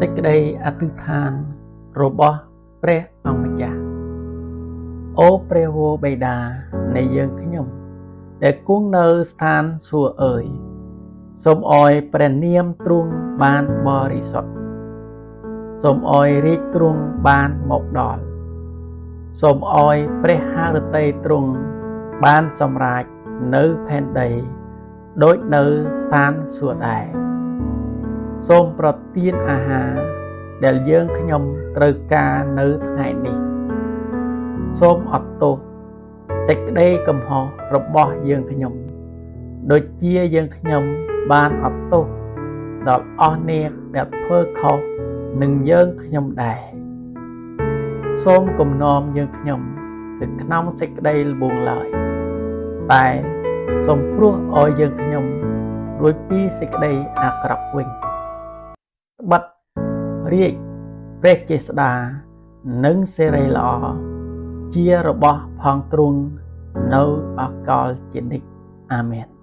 សេចក្តីអធិដ្ឋានរបស់ព្រះអង្គម្ចាស់អូព្រះវរបិតានៃយើងខ្ញុំដែលគង់នៅស្ថានសួគ៌អើយសូមអោយព្រះនាមទ្រង់បានបរិសុទ្ធសូមអោយរាជទ្រង់បានមកដល់សូមអោយព្រះハរតីទ្រង់បានសម្រេចនៅផែនដីដូចនៅស្ថានសួគ៌ដែរសូមប្រទានអាហារដែលយើងខ្ញុំត្រូវការនៅថ្ងៃនេះសូមអត់ទោសសេចក្តីកំហុសរបស់យើងខ្ញុំដូចជាយើងខ្ញុំបានអត់ទោសដល់អស់អ្នកដែលធ្វើខុសនឹងយើងខ្ញុំដែរសូមគំនាំយើងខ្ញុំទៅក្នុងសេចក្តីល្បួងឡើយតែសូមព្រោះឲ្យយើងខ្ញុំរួចពីសេចក្តីអាក្រក់វិញត្បិតរាជព្រះចេស្តានិងសិរីល្អជារបស់ផងទ្រង់នៅអកលជានិច្ចអាមែន។